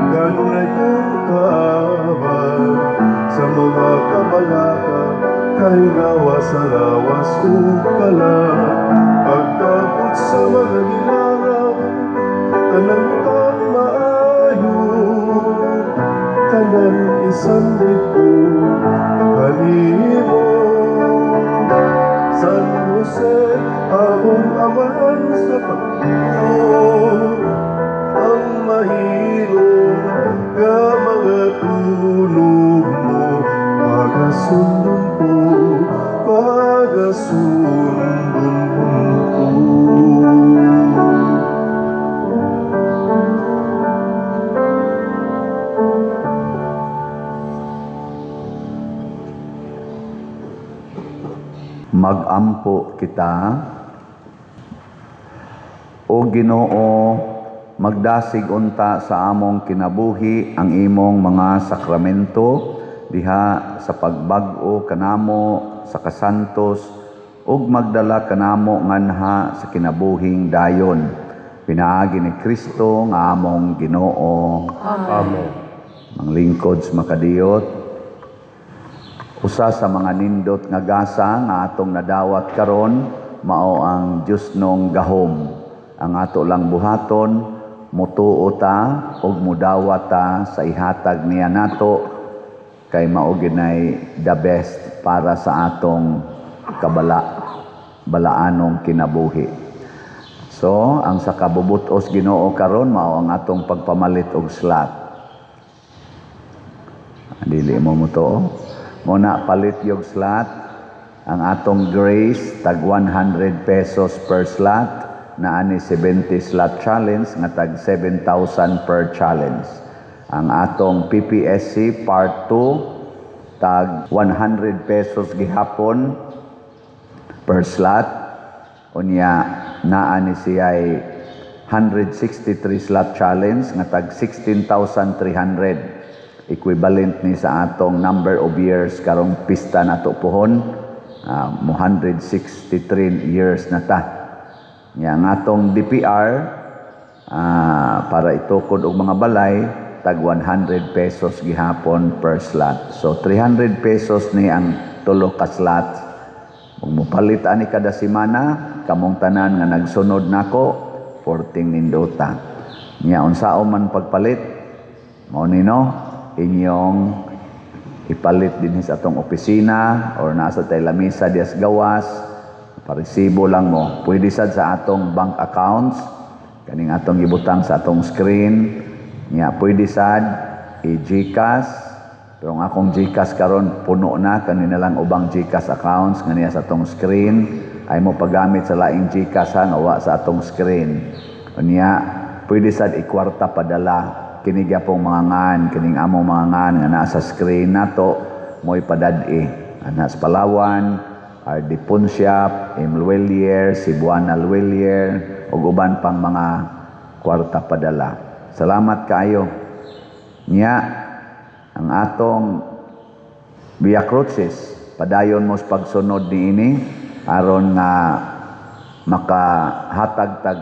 kanunay kong kaabay sa mga kabalaka, kahinawa sa lawas ug kalag, pagkabot sa mga nilarang, tanan kang maayo, tanan isandig ko kanimo. San Jose, among amahan sa pagtuo, ang mahilom nga mga tulog mo, pagasundon ko, pagasundon ko. Magampo kita. O Ginoo, magdasig unta sa among kinabuhi ang imong mga sakramento diha sa pagbag-o kanamo sa kasantos ug magdala kanamo nganha sa kinabuhing dayon. Pinaagi ni Kristo nga among Ginoo. Amen. Manglingkod sa makadiyot, usa sa mga nindot nga gasa nga atong nadawat karon mao ang Diyosnong gahom. Ang ato lang buhaton, mutuo ta ug mudawat ta sa ihatag niya nato kay mao ginay the best para sa atong balaanong kinabuhi. So, ang sa kabubutos Ginoo karon mao ang atong pagpamalit og slot. Dili mo mutuo. Muna palit yung slot. Ang atong grace tag 100 pesos per slot, naa ni 70 slot challenge nga tag 7,000 per challenge. Ang atong PPSC part 2 tag 100 pesos gihapon per slot. Unya naa ni siya'y 163 slot challenge nga tag 16,300. Equivalent ni sa atong number of years karong pista nato pohon, 163 years na ta. Nya ang atong DPR para itukod og mga balay tag 100 pesos gihapon per slot. So 300 pesos ni ang tulo ka slot. Kung mopalit ani kada semana, kamong tanan nga nagsunod nako, 14 nindota. Nya unsao man pagpalit, mao ni, no, inyong ipalit dinhi sa atong opisina or nasa tay lamisa dias gawas, paresibo lang mo. Pwede sad sa atong bank accounts, kaning atong gibutang sa atong screen. Nya pwede sad i-GCash, pero ang akong GCash karon puno na, kanina lang ubang GCash accounts nga niya sa atong screen. Ay mo paggamit sa laing GCash ha, nga wa sa atong screen. Unya pwede sad ikwarta padala, kini gyapong mga ngan, kining among mga ngan nga nasa screen nato, mo'y padad-i. Ana sa Palawan, RD Ponsiap, M. Luelier, Cebuana Lhuillier, ug uban pang mga kwarta padala. Salamat kaayo. Nya ang atong Via Crucis, padayon mo sa pagsunod niini aron nga makahatag tag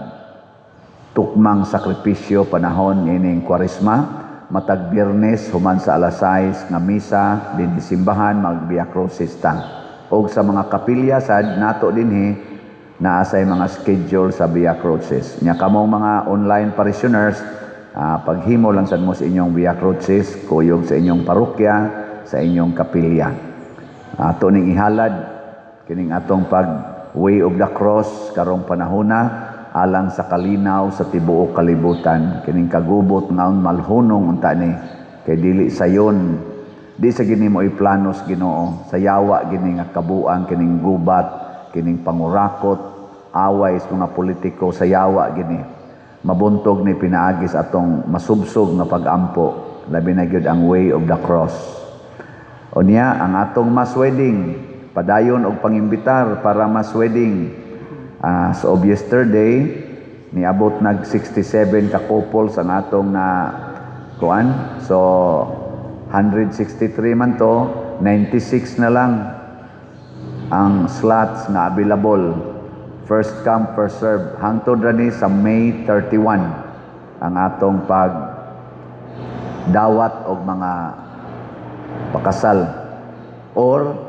tukmang sakripisyo panahon ining Kwaresma. Matag Biyernes human sa alas 6 nga misa dinhi simbahan, mag Via Crucis ta. Og sa mga kapilya sad nato dinhi, naa say mga schedule sa Via Crucis. Nya kamong mga online parishioners, paghimo lang sad mo sa inyong Via Crucis kuyog sa inyong parokya, sa inyong kapilya. Ato ning ihalad kining atong pag Way of the Cross karong panahona alang sa kalinaw sa tibuok kalibutan, kining kagubot nga malhunong unta ni, kay dili sayon, di sa gini mo iplanos Ginoo, sa yawa gini nga kabuang kining gubat, kining pangurakot, away sa mga politiko, sa yawa gini. Mabuntog ni pinaagi sa atong masubsob nga pagampo, labi na gyud ang Way of the Cross. Unya ang atong mass wedding, padayon og pangimbitar para mass wedding. As of yesterday, niabot nag 67 ka couples ang atong na kuan. So 163 man to, 96 na lang ang slots nga available. First come, first serve. Hangtod ra ni sa May 31 ang atong pag dawat og mga pakasal, or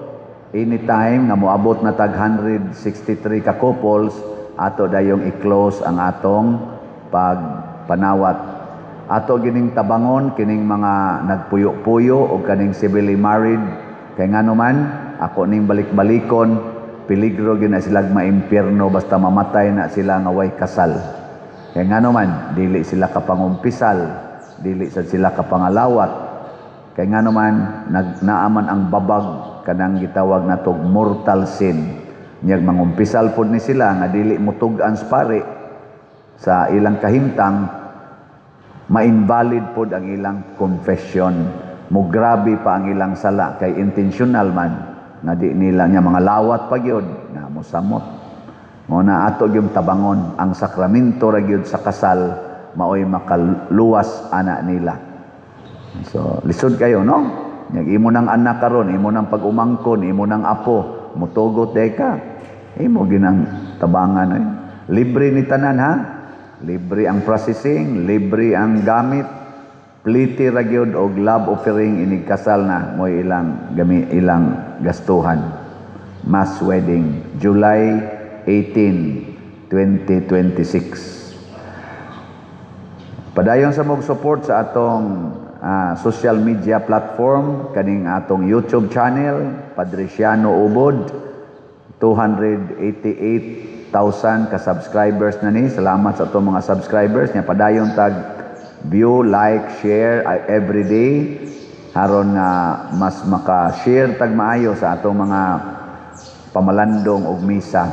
anytime nga moabot na tag 163 ka couples, ato dayong i-close ang atong pagpanawat. Ato gining tabangon kining mga nagpuyo-puyo o kaning civilly married, kay ngano man, ako ning balik-balikon, peligro gyud na sila maimpierno basta mamatay na sila nga way kasal, kay ngano man, dili sila kapangumpisal, dili sad sila kapangalawat, kay ngano man, naaman ang babag kanang gitawag natog mortal sin. Nyag mangumpisal pod ni sila nga dili mutug-an sa pare sa ilang kahimtang, ma-invalid pod ang ilang confession, mo grabe pa ang ilang sala kay intentional man nga di nila. Nya mga lawat pa gyud na mosamot mo na, ato gyud tabangon ang sakramento ra gyud sa kasal, maoy makaluwas ana nila. So lisod kayo, no? Nyag imo nang anak karon, imo nang pag-umangkon, imo nang apo, mutugot day ka, imo ginang tabangan ay. Libre ni tanan ha, libre ang processing, libre ang gamit, pliti ra gyud og love offering inig kasal na mo'y ilang gami ilang gastuhan. Mass wedding, July 18, 2026. Padayon sa mog support sa atong social media platform, kaning atong YouTube channel, Padriciano Ubod, 288,000 ka subscribers na ni. Salamat sa atong mga subscribers nya. Padayon tag view, like, share every day aron nga mas maka-share tag maayo sa atong mga pamalandong og misa.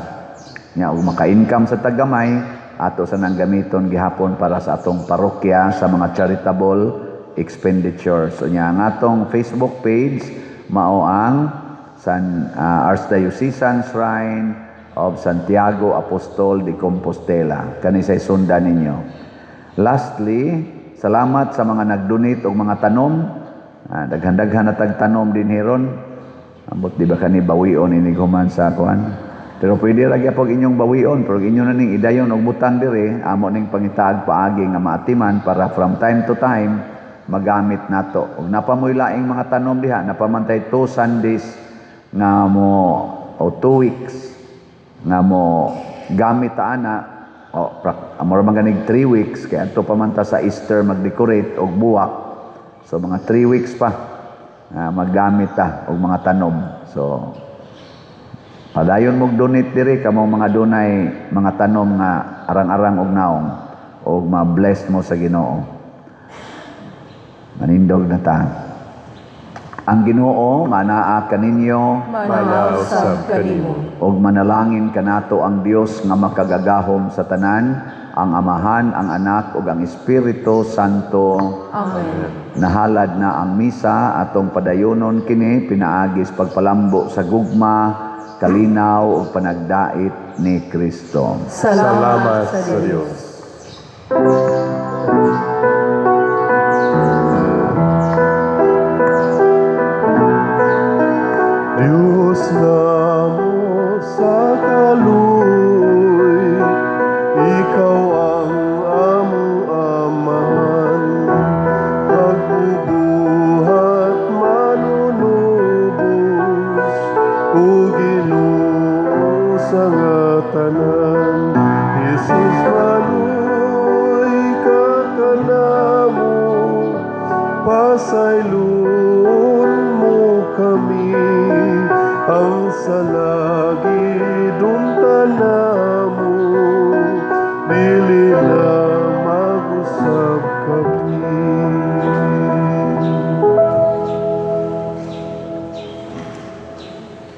Nya og maka-income sa taggamay, ato sa nang gamiton gihapon para sa atong parokya sa mga charitable expenditures. So nya ang atong Facebook page mao ang San Archdiocesan Shrine of Santiago Apostol de Compostela. Kani say sundan ninyo. Lastly, salamat sa mga nag-donate og mga tanom. Daghan-daghan na tag tanom din hiron. Ambot di ba kani bawion inig human sa kuan. Pero pwede ra gyapon inyong bawion, pero inyo na ning idayon og butang diri, amo ning pangitaag paagi nga maatiman para from time to time. magamit nato. Ug naa pa moy laing mga tanom diha, naa pa man tay 2 Sundays nga mo o 2 weeks nga mo gamit ta ana o mura man ganig 3 weeks kay adto pa man ta sa Easter mag-decorate og buwak. So mga 3 weeks pa maggamit ta og mga tanom. So padayon mog donate diri kamong mga dunay mga tanom nga arang-arang og naong og ma-bless mo sa Ginoo. Manindog na ta. Ang Ginoo manaa kaninyo. Manaa usab kanimo. Ug manalangin kanato ang Dios nga makagagahom sa tanan, ang Amahan, ang Anak ug ang Espiritu Santo. Amen. Nahalad na ang misa, atong padayonon kini pinaagi sa pagpalambo sa gugma, kalinaw ug panagdait ni Kristo. Salamat sa Dios. Diyos namo sa kaluoy, Ikaw ang among Amahan, Magbubuhat manunubos, O Ginoo sa nga tanan. Jesus, maluoy ka kanamo, pasayloon mo kami, ang sala.